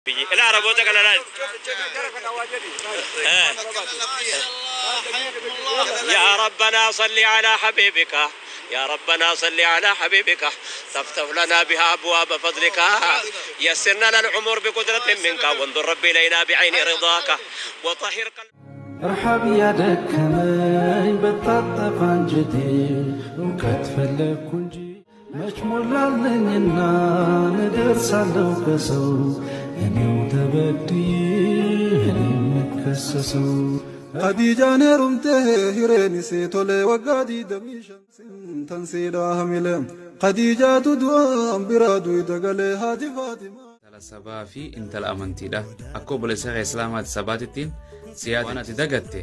Ila Araboota kana laal. يا ربنا صل على حبيبك، يا ربنا صل على حبيبك، تفتح لنا بها أبواب فضلك، يسر لنا العمر بقدرة منك، وانظر ربي إلينا بعين رضاك، وطهر قلبنا. ረሃብ ያደከመኝ በታጠፈ አንጀቴ እውቀት ፈለግኩ እንጂ መች ሞላለኝና እደርሳለሁ ከሰው እኔው ተበድዬ እኔ የምከሰሰው። Khadiijaan heerumtee hireen isee tole waggaa 25 tan siidhaa hamile. Khadiijaatu du'aan biraa duyda galee haati Faatimaa. Intala sabaa fi intala amantiidha. Akka obboleessa kee Islaamaati sabaatittiin siyaati waan ati dagatte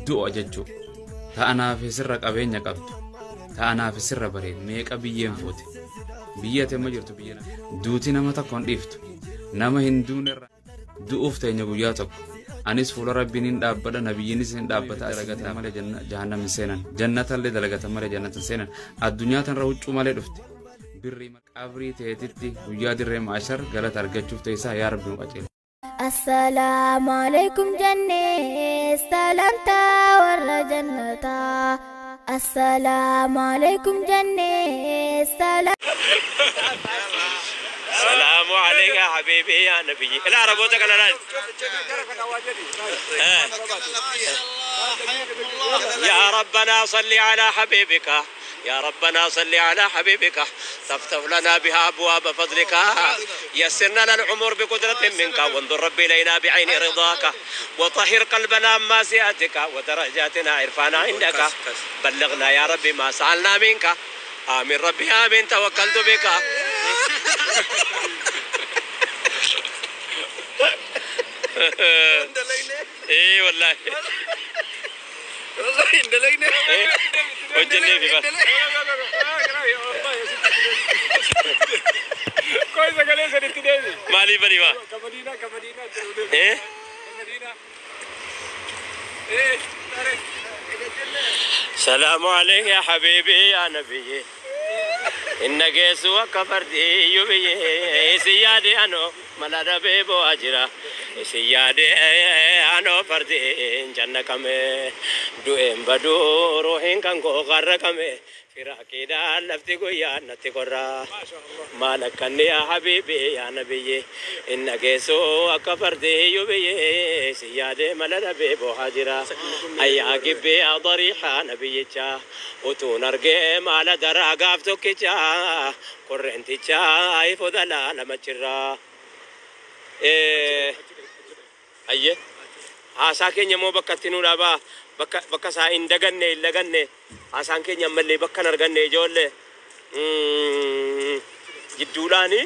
du'a jechuudha. Ta'anaaf sirra qabeenya qabdu. Ta'anaaf sirra bareedu. Meeqa biyyeen fuute. Biyya ati amma jirtu biyya duuti nama tokko hin dhiiftu. Nama hin duunerra du'uuf teenya guyyaa tokko. Anis fuula Rabbiin hin dhaabbadha, nabiyyiinis hin dhaabbata. Dalagatan malee jahannam hin seenan. Jannatallee dalagatan malee jannata hin seenan. Addunyaa tanarra huccuu malee dhufte. Birrii qabrii teetitti guyyaa dirree maashar galata argachuuf teessaa yaa Rabbi nu qajeelchi. Assalaamu alaikum jennee salaamtaa warra jannataa. Assalaamu alaikum jennee salaam. سلام عليك يا حبيبي يا نبي. ila Araboota kana laal. يا ربنا صل على حبيبك، يا ربنا صل على حبيبك، تفتح لنا بها أبواب فضلك، يسر لنا العمر بقدرة منك، وانظر ربي إلينا بعين رضاك، وطهر قلبنا عن معصيتك، ودرجاتنا عرفانا عندك، بلغنا يا ربي ما سألنا منك. آمين ربي آمين، توكلت بك. ايه والله hojjennee fi bara. Koi sagalee sanitti deebi. Maaliif ani waa? Kamadiinaa kamadiinaa jedhu. Eh? Kamadiinaa. Eh, tare. سلام عليك يا حبيبي يا نبي، إن geessu akka fardi iyyuu biyyee isin yaade anoo mala dhabee bo'aa jira, isin yaade anoo fardiin jannaqame, du'een baduu ruuhiin kan koo qarraqame, firaaqiidhaan lafti guyyaa natti korraa maal akkanni. Yaa habiibi yaa nabiyyi, inna geessu akka fardi iyyuu biyyee isin yaade mala dhabee bo'aa jira. Ayyaa gibbii yaa dariixa nabiyyicha utuun argee maala daraa gaaf tokkicha korreenticha ifu dalaa lamachirraa. Ayye haasaa keenya immoo bakka itti nuu dhaabaa, bakka bakka isaa hin daganne hin laganne, haasaan keenya ammallee bakka hin arganne. Ijoollee jidduudhaani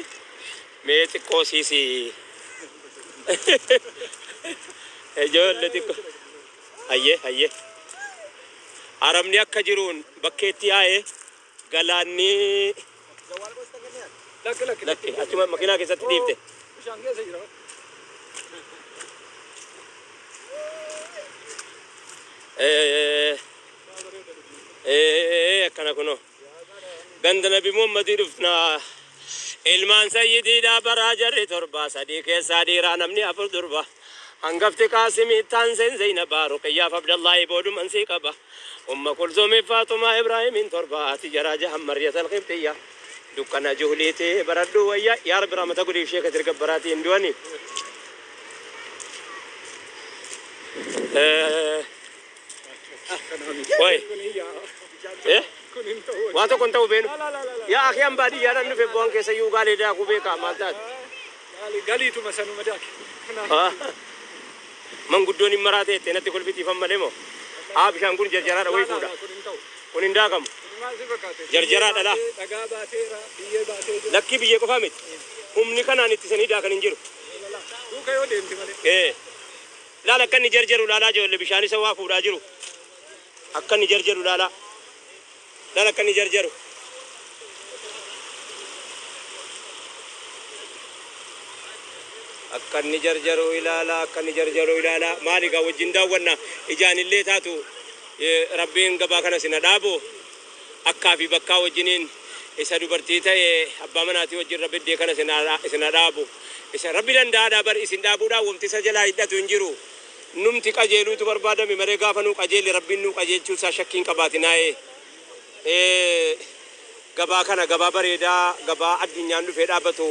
mee xiqqoo siisi ijoollee xiqqoo. Ayyee ayyee, arabni akka jiruun bakkeetti yaa'ee galaanni. Lakki lakki. Lakki, achuma makiinaa keessatti dhiifte. Bishaan keessa jira. Akkana kunoo ganda Nabi Muhammadii dhufna. Ilmaan sayyidiidha baraa jarri torba, sadii keessaa dhiiraa, namni afur durba. Hangafti Qaasimii, taan Zeynabaa, Ruqayyaaf Abdallahi booduman sii qaba, Umma Kulzumii, Faaxumaa, Ibraahimiin torba, ati jaraa jahan Maryat Alqibxiyya dukkana juhliiti baradhu wayya. Yaa Rabbi rahmata godhiif sheeka tirgabbaraatii hin du'ani. Oi. Eh? Waa tokko hin ta'u beenu. Yaa akhi, an baadiyyaadhaan dhufe, bu'aan keessa iyyuu gaalee daakuu beekaa maal taate? Galiituma sanuma daake. Manguddoon hin maraate jettee natti kolfitiifan malee moo? Haa, bishaan kun jarjaraadha wayii fuudha. Kun hin ta'u. Kun hin daakamu. Kun maal si fakkaate? Jarjaraadha laa. Dhagaa baateera, biyyee baatee jira. Lakkii, biyyee qofaa miti. Humni kanaan ittisanii daakan hin jiru. Duuka yoo deemte malee. Ee. Laala akka inni jarjaru laalaa, ijoollee bishaan isa waa fuudhaa jiru. Akka inni jarjaru laalaa. Laala akka inni jarjaru. Akka inni jarjaru ilaalaa, akka inni jarjaru ilaalaa. Maali gaa, wajjin daawwanna ijaan illee taatu. Rabbiin gabaa kana sina dhaabu. Akkaa fi bakkaa wajjiniin Isa dubartii ta'e abbaa manaatii wajjin rabbi iddee kana isin haa dhaabu. Isa rabbi danda'aadha bar isin dhaabuudhaan wanti isa jalaa hidhatu hin jiru. Numti qajeeluutu barbaadame malee gaafa nuu qajeelle rabbiin nuu qajeelchuu isaa shakkiin qabaatinaa'ee. Gabaa kana gabaa bareedaa gabaa addunyaan dhufee dhaabbatu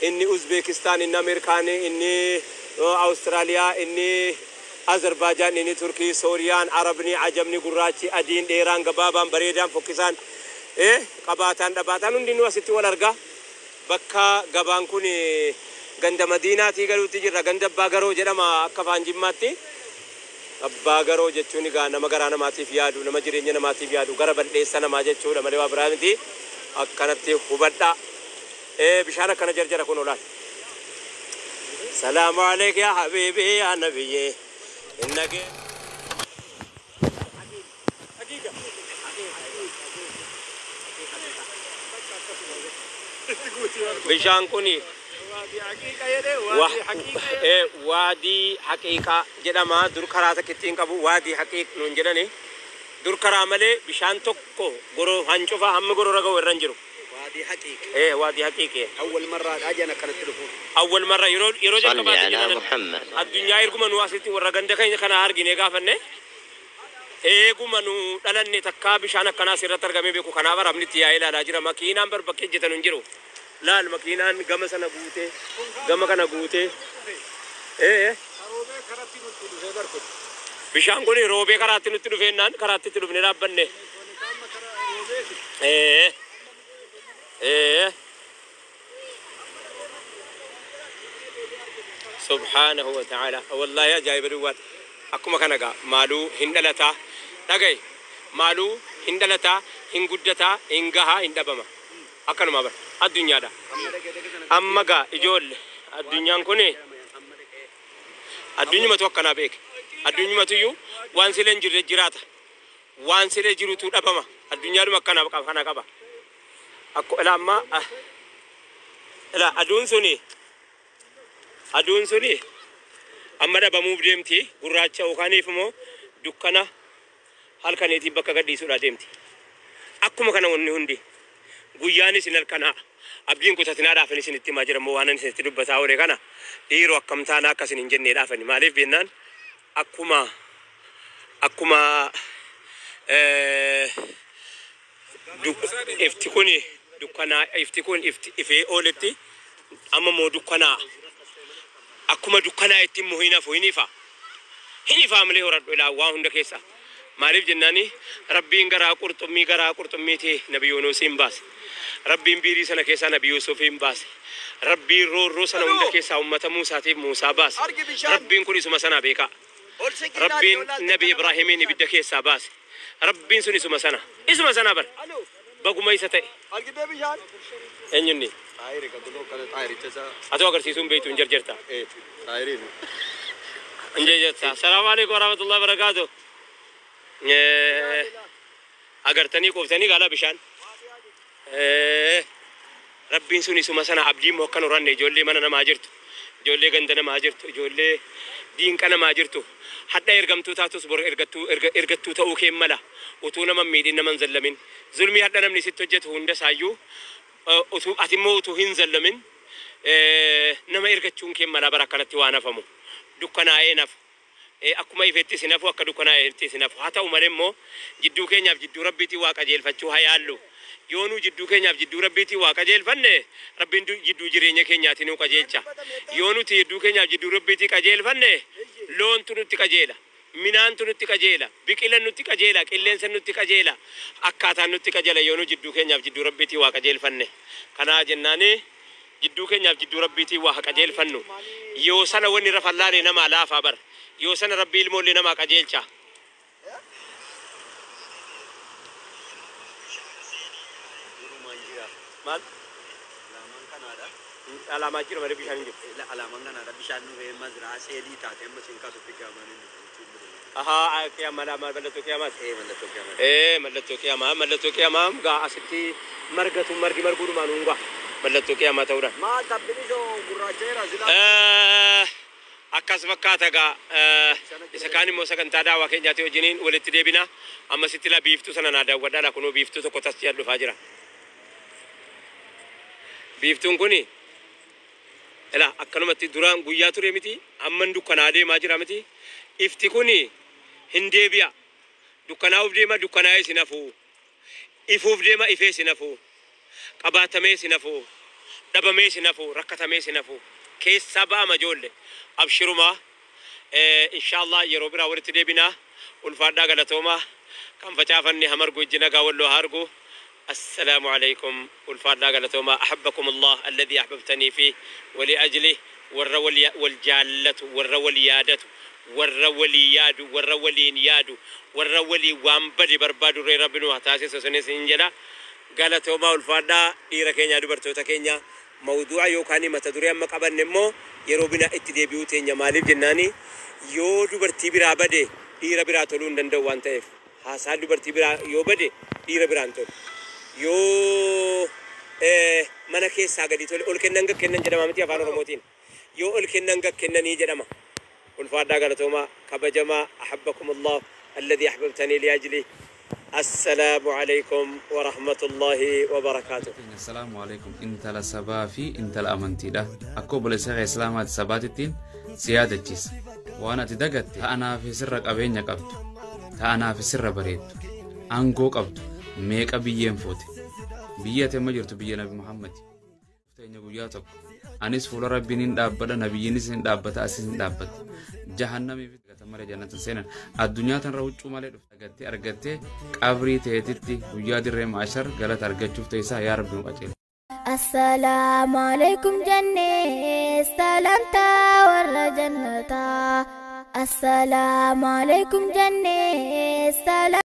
inni Uzbekistaan, inni Ameerikaan, inni Awustiraaliyaa, inni Azerbaajaan, inni Turkii, Sooriyaan, Arabni, Ajamni, gurraachi, adiin, dheeraan, gabaabaan, bareedaan, fokkisaan, qabaataan, dhabaataan hundinuu asitti wal argaa. Bakka gabaan kun ganda Madiinaatii galuutti jirra. Ganda Abbaa Garoo jedhama akka afaan Jimmaatti. Abbaa Garoo jechuun egaa nama garaa namaatiif yaadu, nama jireenya namaatiif yaadu, gara bal'eessa namaa jechuudha malee waa biraa miti. Akkanatti hubadhaa. Bishaan akkana jarjara kun olaal. Salaamu aleyk yaa habiibii yaa nabiyyee. Innagee. Bishaan kun waadii haqiiqaa jedhama. Dur karaa takkittiin qabu waadii haqiiq nuun jedhani. Dur karaa malee bishaan tokko goroo hancufa hammi gorora ga'u irra hin jiru. Waadii haqiiq. Waadii haqiiqee. Awwal marraadhaa jedhan akkanatti dhufu. Awwal marra yeroo صل jalqabaatti على jedhan محمد. Addunyaa erguma nu asitti warra ganda keenya kana argine gaafanne eeguma nu dhalanne takkaa bishaan akkanaa asirratti argamee beeku. Kanaaf arabni itti yaa'ee ilaalaa jira. Makiinaan bar bakkee hojjetan hin jiru. Laal, makiinaan gama sana guutee gama kana guutee. Roobee karatti nutti dhufee barkute. Bishaan kun roobee karaatti nutti dhufeennaan karaatti itti dhufne dhaabbanne. Amma karaa roobeeti. Subhaanahu wa ta'ala, wallahi ajaa'iba duwwaan. Akkuma kana gaa maaluu hin dhalataa, dhagaye, maaluu hin dhalataa, hin guddataa, hin gahaa, hin dhabama. Akkanuma bara addunyaadha. Amma gaa ijoolle, addunyaan kun addunyumatu akkanaa beeke. Addunyumatu iyyuu waan silee hin jirre jiraata, waan silee jirutu dhabama. Addunyaadhuma akkana kana qaba. Akko ila amma ila aduun suni amma dhabamuuf deemti. Gurraacha yookaaniif immoo dukkana halkaniitiin bakka gadhiisuudha deemti. Akkuma kana wanni hundi guyyaanis hin halkanaa. Abdiin kutatinaa isinitti himaa jira immoo waan ani isinitti dubbataa oole kana dhiiroo akkam taanaa akkasin hin jennee dhaafani. Maaliif jennaan akkuma ifti kun dukkanaa, ifti kun ifti ifee ooletti amma immoo dukkanaa, akkuma dukkanaa itti immoo hin hafu, hin ifa, hin ifaa malee. Horadhu ilaa waa hunda keessa. Maaliif jennaani rabbiin garaa qurxummiiti nabi Yuunusiin baase. Rabbiin biirii sana keessaa nabi Yuusufiin baase. Rabbiin roorroo sana hunda keessaa ummata Muusaatiif Muusaa baase. Argi bishaan. Rabbiin kun isuma sana beekaa. Ol siqii ilaali Rabbiin yoo laalte nabi kana Ibraahimiin ibidda keessaa baase. Rabbiin sun isuma sana, isuma sana bar. Alo. Baguma isa ta'e. Argitee bishaan? Eenyunni? Xaayiri kan kunoo kana xaayiricha isaa. Atoo agarsiisuun beektu hin jarjarta. Xaayiriin. Hin jarjarta. Salaamu alaikum warahmatullahi wabarakaatuh. Agartanii quuftanii gaala bishaan. Rabbiin sun isuma sana. Abdii immoo akkan horanne ijoollee mana namaa jirtu, ijoollee ganda namaa jirtu, ijoollee diinqa namaa jirtu. Hadha ergamtuu taatus bor ergattuu ta'uu kee mala. Utuu nama hin miidhin, nama hin zallamin. Zulmii hadha namni sitti hojjetu hunda isaayyuu utuu ati immoo utuu hin zallamin nama ergachuun kee mala bara akkanatti waan hafamu. Dukkanaa'ee nafu. Akkuma ifettis hin hafu, akka dukkanaa'eettis hin hafu. Haa ta'u malee immoo jidduu keenyaaf jidduu rabbiitii waa qajeelfachuu haa yaallu. Yoo nu jidduu keenyaaf jidduu rabbiitii waa qajeelfanne, rabbiin jidduu jireenya keenyaatii nu qajeelcha. Yoo nuti jidduu keenyaaf jidduu rabbiitii qajeelfanne, loontu nutti qajeela. Minaantu nutti qajeela. Biqilan nutti qajeela. Qilleensa nutti qajeela. Akkaataan nutti qajeela yoo nu jidduu keenyaaf jidduu rabbiitii waa qajeelfanne. Kanaa jennaani jidduu keenyaaf jidduu rabbiitii waa haa qajeelfannu. Yoo sana wanni rafallaale namaa laafaa bara. Yoo sana rabbii ilmoollee namaa qajeelcha. Durumaan jira. Maal? Alaamaan kanaadha. Alaamaa jira malee bishaan hin jiru. Alaamaan kanaadha. Bishaan dhufee mazraa seelii taate amma siin kaasutti qiyaamaan inni Ahaa, qiyaamaa mallattoo qiyaamaati. Mallattoo qiyaamaa. Mallattoo qiyaamaa, mallattoo qiyaamaa gaa asitti margatu, margi marguudhumaan hungaa mallattoo qiyaamaa ta'uudhaan. Maal tabbini gurraacheera silaa. Akkas fakkaata gaa. Isa kaan immoo sagantaa daawaa keenyaati wajjiniin walitti deebina. Ammasitti la biiftuu sana naa daawwadhaa. Kunoo biiftuu tokko tas jedhan dhufaa jira. Biiftuun kuni ilaa akkanumatti duraan guyyaa ture miti, amman dukkanaa deemaa jira miti. Ifti kuni hin deebi'a. Dukkanaa'uuf deema, dukkanaa'ee sin hafuu. Ifuuf deema, ifee sin hafuu. Qabaatamee sin hafuu. Dhabamee sin hafuu. Rakkatamee sin hafuu. Keessaa ba'ama ijoolle. Abshirumaa. Inshaallah yeroo biraa walitti deebinaa. Ulfaadhaa, galatoomaa. Kan facaafanne hamargu, ijji nagaa walloo haa argu. السلام عليكم، ulfaadhaa, galatoomaa. أحبكم الله الذي أحببتني فيه ولأجله. Warra wal jaallatu, warra wal yaadatu, warra walii yaadu, warra waliin yaadu, warra walii waan bade barbaadu irree rabbi nu haa taasisu sunis hin jedha. Galatoomaa, ulfaadhaa, dhiira keenya, dubartoota keenya. Mawduu'a yookaan mata duree amma qabanne immoo yeroo bina itti deebi'uu teenya. Maaliif jennaani, yoo dubartii biraa bade dhiira biraa toluu hin danda'u waan ta'eef, haasaa dubartii biraa yoo bade dhiira biraan tolu, yoo mana keessaa gadi tole ol kennan gad kennan jedhama miti afaan Oromootiin? Yoo ol kennan gad kennanii jedhama. Ulfaadhaa, galatoomaa, kabajamaa. أحبكم الله الذي أحببتني لأجله. السلام عليكم ورحمة الله وبركاته. السلام عليكم. Intala sabaa fi intala amantiidha. Akka obboleessa kee islaamaati sabaatittiin si yaadachiisa. Waan ati dagatte, ta'anaa fi sirra qabeenya qabdu, ta'anaa fi sirra bareeddu, aangoo qabdu meeqa biyyeen fuute. Biyya ati amma jirtu biyya Nabi Muhammad. Teenya guyyaa tokko anis fuula Rabbiin hin dhaabbadha, nabiyyiinis hin dhaabbata, asis hin dhaabbata. Jahannamii fi gata malee jannata seenan. Addunyaa tanarra huccuu malee dhufte argattee argattee qabrii teetitti guyyaa dirree maashar galata argachuuf ta'esaa. Yaa Rabbi nu qajeela. السلام عليكم jennee salaamtaa warra jannataa. السلام عليكم jennee salaam.